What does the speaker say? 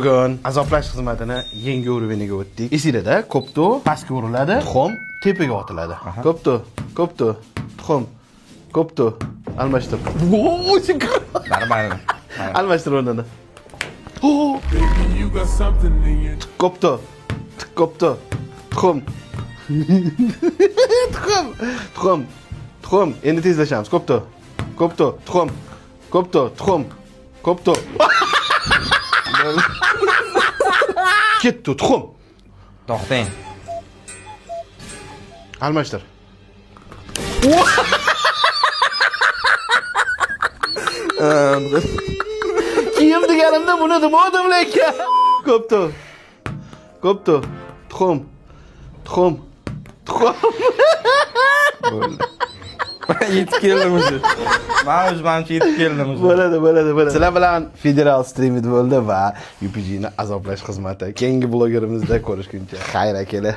Bugun azoblash xizmatini yangi уровень iga o'tdik. Esinglarda, kopto pastga uriladi, tuxum tepaga otiladi. Kopto, kopto, tuxum, kopto, almashtir. Нормально. Almashtir o'rnini. Oh! You got something in your Kopto, kopto, tuxum. Tuxum, tuxum, tuxum. Endi tezlashamiz. Kopto, kopto, tuxum, kopto, tuxum, kopto. Ketdi, tuxum. To'xtang. Almashtir. Kiyim deganimda buni demovdim lekin. Kopto. Kopto. Tuxum. Tuxum. Tuxum. Bo'ldi. Yetib keldim уже. Man уже, manimcha, yetib keldim уже. Bo'ladi, bo'ladi, bo'ladi. Sizlar bilan Federal Streamit bo'ldi va UPG ni azoblash xizmati. Keyingi blogerimizda ko'rishguncha. Xayr, akalar.